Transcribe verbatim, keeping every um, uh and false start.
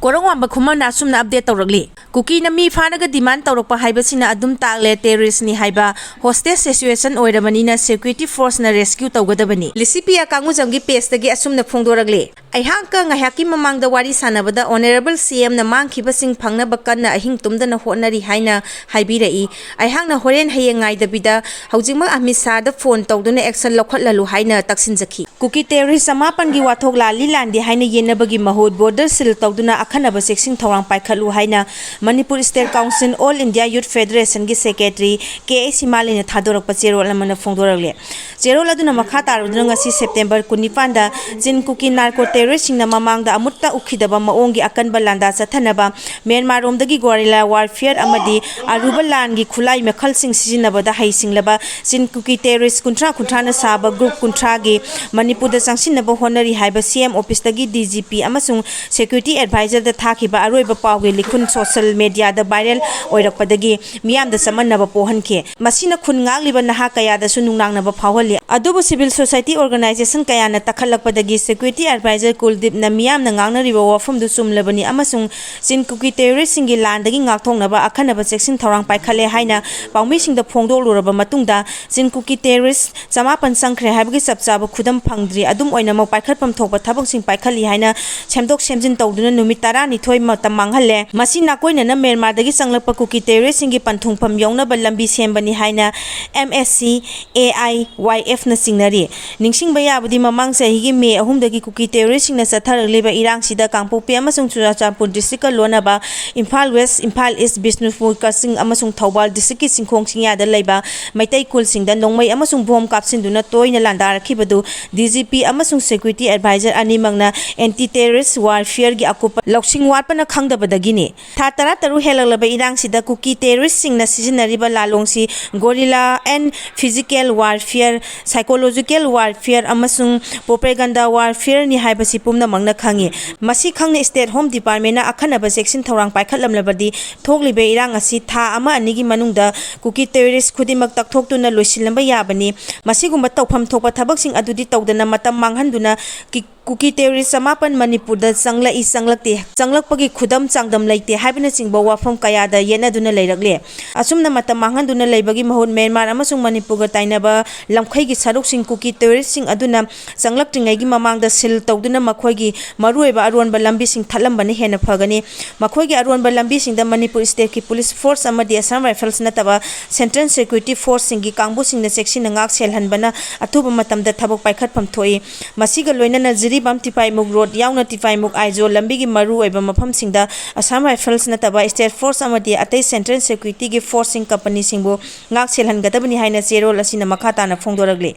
ꯄꯣꯔꯣꯝꯋꯥꯡꯕ ꯈꯨꯃꯟꯅ ꯑꯁꯨꯝꯅ update ꯇꯧꯔꯛꯂꯤ꯫ ꯀꯨꯀꯤꯅ ꯃꯤ ꯐꯥꯔꯒ demand ꯇꯧꯔꯛꯄ ꯍꯥꯏꯕꯁꯤꯅ ꯑꯗꯨꯝ ꯇꯥꯛꯂꯦ terrorist ꯅꯤ ꯍꯥꯏꯕ꯫ Hostage situation ꯑꯣꯏꯔꯕꯅꯤꯅ security force ꯅ rescue ꯇꯧꯒꯗꯕꯅꯤ꯫ ꯂꯤꯁꯤꯄꯤꯌꯥ ꯀꯥꯡꯉꯨꯖꯝꯒꯤ page ꯇꯒꯤ ꯑꯁꯨꯝꯅ ꯐꯣꯡꯗꯣꯔꯛꯂꯤ꯫ ꯑꯩꯍꯥꯛꯀ ꯉꯥꯏꯍꯥꯛꯀꯤ ꯃꯃꯥꯡꯗ ꯋꯥꯔꯤ ꯁꯥꯟꯅꯕꯗ Honourable C M ꯅ ꯃꯥꯡꯈꯤꯕꯁꯤꯡ ꯐꯪꯅꯕ ꯀꯟꯅ ꯑꯍꯤꯡ ꯇꯨꯝꯗꯅ ꯍꯣꯠꯅꯔꯤ ꯍꯥꯏꯅ ꯍꯥꯏꯕꯤꯔꯛꯏ꯫ ꯑꯩꯍꯥꯛꯅ ꯍꯣꯔꯦꯟ ꯍꯌꯦꯡ ꯉꯥꯏꯗꯕꯤꯗ ꯍꯧꯖꯤꯛꯃꯛ ꯑꯃꯤꯠ ꯁꯥꯍꯗ phone ꯇꯧꯗꯨꯅ action ꯂꯧꯈꯠꯍꯜꯂꯨ ꯍꯥꯏꯅ ꯇꯛꯁꯤꯟꯖꯈꯤ꯫ ꯀꯨꯀꯤ terrorist ꯆꯃꯥꯄꯟꯒꯤ ꯋꯥꯊꯣꯛ ꯂꯥꯜꯂꯤ ꯂꯥꯟꯗꯦ ꯍꯥꯏꯅ ꯌꯦꯟꯅꯕꯒꯤ ꯃꯍꯨꯠ border seal ꯇꯧꯗꯨꯅ ꯑꯈꯟꯅꯕ ꯆꯦꯛꯁꯤꯟ ꯊꯧꯔꯥꯡ ꯄꯥꯏꯈꯠꯂꯨ ꯍꯥꯏꯅ Manipur State Council All India Youth Federation ꯒꯤ secretary ꯀꯦ ꯑꯦꯁ ꯍꯤꯃꯥꯂꯌꯅ ꯊꯥꯗꯣꯔꯛꯄ ꯆꯦꯔꯣꯜ ꯑꯃꯅ ꯐꯣꯡꯗꯣꯔꯛꯂꯦ꯫ ꯆꯦꯔꯣꯜ ꯑꯗꯨꯅ ꯃꯈꯥ ꯇꯥꯔꯨꯗꯨꯅ ꯉꯁꯤ September ꯀꯨꯟꯅꯤꯄꯥꯟꯗ ꯆꯤꯟ ꯀꯨꯀꯤ narco terrorist ꯁꯤꯡꯅ ꯃꯃꯥꯡꯗ ꯑꯃꯨꯛꯇ ꯎꯈꯤꯗꯕ ꯃꯑꯣꯡꯒꯤ ꯑꯀꯟꯕ ꯂꯥꯟꯗꯥ ꯆꯠꯊꯅꯕ ꯃ꯭ꯌꯥꯟꯃꯥꯔ ꯔꯣꯝꯗꯒꯤ guerrilla warfare ꯑꯃꯗꯤ ꯑꯔꯨꯕ ꯂꯥꯟꯒꯤ ꯈꯨꯠꯂꯥꯏ ꯃꯈꯜꯁꯤꯡ ꯁꯤꯖꯤꯟꯅꯕꯗ ꯍꯩꯁꯤꯡꯂꯕ ꯆꯤꯟ ꯀꯨꯀꯤ terrorist ꯀꯨꯟꯊ꯭ꯔꯥ ꯀꯨꯟꯊ꯭ꯔꯥꯅ ꯁꯥꯕ group ꯀꯨꯟꯊ꯭ꯔꯥꯒꯤ ꯃꯅꯤꯄꯨꯔꯗ ꯆꯪꯁꯤꯟꯅꯕ ꯍꯣꯠꯅꯔꯤ ꯍꯥꯏꯕ C M office ꯇꯒꯤ D G P ꯑꯃꯁꯨꯡ security advisor ꯗ ꯊꯥꯈꯤꯕ ꯑꯔꯣꯏꯕ ꯄꯥꯎꯒꯤ ꯂꯤꯈꯨꯟ social media ꯗ viral ꯑꯣꯏꯔꯛꯄꯗꯒꯤ ꯃꯤꯌꯥꯝꯗ ꯆꯃꯝꯅꯕ ꯄꯣꯛꯍꯟꯈꯤ꯫ ꯃꯁꯤꯅ ꯈꯨꯟ ꯉꯥꯛꯂꯤꯕ ꯅꯍꯥ ꯀꯌꯥꯗꯁꯨ ꯅꯨꯡꯅꯥꯡꯅꯕ ꯐꯥꯎꯍꯜꯂꯤ꯫ ꯑꯗꯨꯕꯨ civil society organization ꯀꯌꯥꯅ ꯇꯛꯈꯠꯂꯛꯄꯗꯒꯤ security advisor ꯀꯨꯜꯗꯤꯞꯅ ꯃꯤꯌꯥꯝꯅ ꯉꯥꯡꯅꯔꯤꯕ ꯋꯥꯐꯝꯗꯨ ꯆꯨꯝꯂꯕꯅꯤ ꯑꯃꯁꯨꯡ ꯆꯤꯟ ꯀꯨꯀꯤ terrorist ꯁꯤꯡꯒꯤ ꯂꯥꯟꯗꯒꯤ ꯉꯥꯛꯊꯣꯛꯅꯕ ꯑꯈꯟꯅꯕ ꯆꯦꯛꯁꯤꯟ ꯊꯧꯔꯥꯡ ꯄꯥꯏꯈꯠꯂꯦ ꯍꯥꯏꯅ ꯄꯥꯎꯃꯤꯁꯤꯡꯗ ꯐꯣꯡꯗꯣꯛꯂꯨꯔꯕ ꯃꯇꯨꯡꯗ ꯆꯤꯟ ꯀꯨꯀꯤ terrorist ꯆꯃꯥꯄꯟ ꯆꯪꯈ꯭ꯔꯦ ꯍꯥꯏꯕꯒꯤ ꯆꯞ ꯆꯥꯕ ꯈꯨꯗꯝ ꯐꯪꯗ꯭ꯔꯤ꯫ ꯑꯗꯨꯝ ꯑꯣꯏꯅꯃꯛ ꯄꯥꯏꯈꯠꯐꯝ ꯊꯣꯛꯄ ꯊꯕꯛꯁꯤꯡ ꯄꯥꯏꯈꯠꯂꯤ ꯍꯥꯏꯅ ꯁꯦꯝꯗꯣꯛ ꯁꯦꯝꯖꯤꯟ ꯇꯧꯗꯨꯅ ꯅꯨꯃꯤꯠ ꯇꯔꯥꯅꯤꯊꯣꯏ ꯃꯇꯝ ꯃꯥꯡꯍꯜꯂꯦ꯫ ꯃꯁꯤ ꯅꯥꯀꯣꯏꯅꯅ ꯃ꯭ꯌꯥꯟꯃꯥꯔꯗꯒꯤ ꯆꯪꯂꯛꯄ ꯀꯨꯀꯤ terrorist ꯁꯤꯡꯒꯤ ꯄꯟꯊꯨꯡꯐꯝ ꯌꯧꯅꯕ ꯂꯝꯕꯤ ꯁꯦꯝꯕꯅꯤ ꯍꯥꯏꯅ M S C A I Y F ꯅ ꯆꯤꯡꯅꯔꯤ꯫ ꯅꯤꯡꯁꯤꯡꯕ ꯌꯥꯕꯗꯤ ꯃꯃꯥꯡ ꯆꯍꯤꯒꯤ ꯃꯦ ꯑꯍꯨꯝꯗꯒꯤ ꯀꯨꯀꯤ terrorist ꯁꯤꯡꯅ ꯆꯠꯊꯔꯛꯂꯤꯕ ꯏꯔꯥꯡꯁꯤꯗ ꯀꯥꯡꯄꯣꯛꯄꯤ ꯑꯃꯁꯨꯡ ꯆꯨꯔꯥꯆꯥꯟꯄꯨꯔ district ꯀ ꯂꯣꯟꯅꯕ ꯏꯝꯐꯥꯜ West, ꯏꯝꯐꯥꯜ East, ꯕꯤꯁꯅꯨꯄꯨꯔ, ꯀꯛꯆꯤꯡ ꯑꯃꯁꯨꯡ ꯊꯧꯕꯥꯜ district ꯀꯤ ꯆꯤꯡꯈꯣꯡ ꯆꯤꯡꯌꯥꯗ ꯂꯩꯕ ꯃꯩꯇꯩ ꯈꯨꯜꯁꯤꯡꯗ ꯅꯣꯡꯃꯩ ꯑꯃꯁꯨꯡ bomb ꯀꯥꯞꯁꯤꯟꯗꯨꯅ ꯇꯣꯏꯅ ꯂꯥꯟꯗꯥꯔꯛꯈꯤꯕꯗꯨ D G P ꯑꯃꯁꯨꯡ security advisor ꯑꯅꯤꯃꯛꯅ anti terrorist warfare ꯒꯤ ꯑꯀꯨꯞꯄ ꯂꯧꯁꯤꯡ ꯋꯥꯠꯄꯅ ꯈꯪꯗꯕꯗꯒꯤꯅꯤ꯫ ꯊꯥ ꯇꯔꯥꯇꯔꯨꯛ ꯍꯦꯜꯂꯛꯂꯕ ꯏꯔꯥꯡꯁꯤꯗ ꯀꯨꯀꯤ terrorist ꯁꯤꯡꯅ ꯁꯤꯖꯤꯟꯅꯔꯤꯕ ꯂꯥꯂꯣꯡꯁꯤ guerrilla and physical warfare, psychological warfare ꯑꯃꯁꯨꯡ propaganda warfare ꯅꯤ ꯍꯥꯏꯕꯁꯤ ꯄꯨꯝꯅꯃꯛꯅ ꯈꯪꯏ꯫ ꯃꯁꯤ ꯈꯪꯅ State Home Department ꯅ ꯑꯈꯟꯅꯕ ꯆꯦꯛꯁꯤꯟ ꯊꯧꯔꯥꯡ ꯄꯥꯏꯈꯠꯂꯝꯂꯕꯗꯤ ꯊꯣꯛꯂꯤꯕ ꯏꯔꯥꯡ ꯑꯁꯤ ꯊꯥ ꯑꯃ ꯑꯅꯤꯒꯤ ꯃꯅꯨꯡꯗ ꯀꯨꯀꯤ terrorist ꯈꯨꯗꯤꯡꯃꯛ ꯇꯛꯊꯣꯛꯇꯨꯅ ꯂꯣꯏꯁꯤꯜꯂꯝꯕ ꯌꯥꯕꯅꯤ꯫ ꯃꯁꯤꯒꯨꯝꯕ ꯇꯧꯐꯝ ꯊꯣꯛꯄ ꯊꯕꯛꯁꯤꯡ ꯑꯗꯨꯗꯤ ꯇꯧꯗꯅ ꯃꯇꯝ ꯃꯥꯡꯍꯟꯗꯨꯅ ꯀꯤ-, ꯀꯨꯀꯤ ꯇꯦꯔꯣꯔꯤꯁ ꯆꯃꯥꯄꯟ ꯃꯅꯤꯄꯨꯔꯗ ꯆꯪꯂꯛꯏ ꯆꯪꯂꯛꯇꯦ, ꯆꯪꯂꯛꯄꯒꯤ ꯈꯨꯗꯝ ꯆꯥꯡꯗꯝ ꯂꯩꯇꯦ ꯍꯥꯏꯕꯅꯆꯤꯡꯕ ꯋꯥꯐꯝ ꯀꯌꯥꯗ ꯌꯦꯠꯅꯗꯨꯅ ꯂꯩꯔꯛꯂꯦ꯫ ꯑꯁꯨꯝꯅ ꯃꯇꯝ ꯃꯥꯡꯍꯟꯗꯨꯅ ꯂꯩꯕꯒꯤ ꯃꯍꯨꯠ ꯃ꯭ꯌꯥꯟꯃꯥꯔ ꯑꯃꯁꯨꯡ ꯃꯅꯤꯄꯨꯔꯒ ꯇꯥꯏꯅꯕ ꯂꯝꯈꯩꯒꯤ ꯁꯔꯨꯛꯁꯤꯡ ꯀꯨꯀꯤ ꯇꯦꯔꯣꯔꯤꯁꯁꯤꯡ ꯑꯗꯨꯅ ꯆꯪꯂꯛꯇ꯭ꯔꯤꯉꯩꯒꯤ ꯃꯃꯥꯡꯗ ꯁꯤꯜ ꯇꯧꯗꯨꯅ ꯃꯈꯣꯏꯒꯤ ꯃꯔꯨꯑꯣꯏꯕ ꯑꯔꯣꯟꯕ ꯂꯝꯕꯤꯁꯤꯡ ꯊꯠꯂꯝꯕꯅ ꯍꯦꯟꯅ ꯐꯒꯅꯤ꯫ ꯃꯈꯣꯏꯒꯤ ꯑꯔꯣꯟꯕ ꯂꯝꯕꯤꯁꯤꯡꯗ ꯃꯅꯤꯄꯨꯔ ꯁ꯭ꯇꯦꯠꯀꯤ ꯄꯨꯂꯤꯁ ꯐꯣꯔꯁ ꯑꯃꯗꯤ ꯑꯁꯥꯝ ꯔꯥꯏꯐꯜꯁ ꯅꯠꯇꯕ ꯁꯦꯟꯇ꯭ꯔꯦꯜ ꯁꯦꯀ꯭ꯌꯨꯔꯤꯇꯤ ꯐꯣꯔꯁꯁꯤꯡꯒꯤ ꯀꯥꯡꯕꯨꯁꯤꯡꯅ ꯆꯦꯛꯁꯤꯟꯅ ꯉꯥꯛ ꯁꯦꯜꯍꯟꯕꯅ ꯑꯊꯨꯕ ꯃꯇꯝꯗ ꯊꯕꯛ ꯄꯥꯏꯈꯠꯐꯝ ꯊꯣꯛꯏ꯫ ꯃꯁꯤꯒ ꯂꯣꯏꯅꯅ ꯖꯤꯔꯤꯕꯥꯝ ꯇꯤꯄꯥꯏꯃꯨꯛ ꯔꯣꯗ ꯌꯥꯎꯅ ꯇꯤꯄꯥꯏꯃꯨꯛ ꯑꯥꯏꯖꯣꯜ ꯂꯝꯕꯤꯒꯤ ꯃꯔꯨꯑꯣꯏꯕ ꯃꯐꯝꯁꯤꯡꯗ ꯑꯁꯥꯝ ꯔꯥꯏꯐꯜꯁ ꯅꯠꯇꯕ ꯁ꯭ꯇꯦꯠ ꯐꯣꯔꯁ ꯑꯃꯗꯤ ꯑꯇꯩ ꯁꯦꯟꯇ꯭ꯔꯦꯜ ꯁꯦꯀ꯭ꯌꯨꯔꯤꯇꯤꯒꯤ ꯐꯣꯔꯁꯁꯤꯡ ꯀꯝꯄꯅꯤꯁꯤꯡꯕꯨ ꯉꯥꯛ ꯁꯦꯜꯍꯟꯒꯗꯕꯅꯤ ꯍꯥꯏꯅ ꯆꯦꯔꯣꯜ ꯑꯁꯤꯅ ꯃꯈꯥ ꯇꯥꯅ ꯐꯣꯡꯗꯣꯔꯛꯂꯤ꯫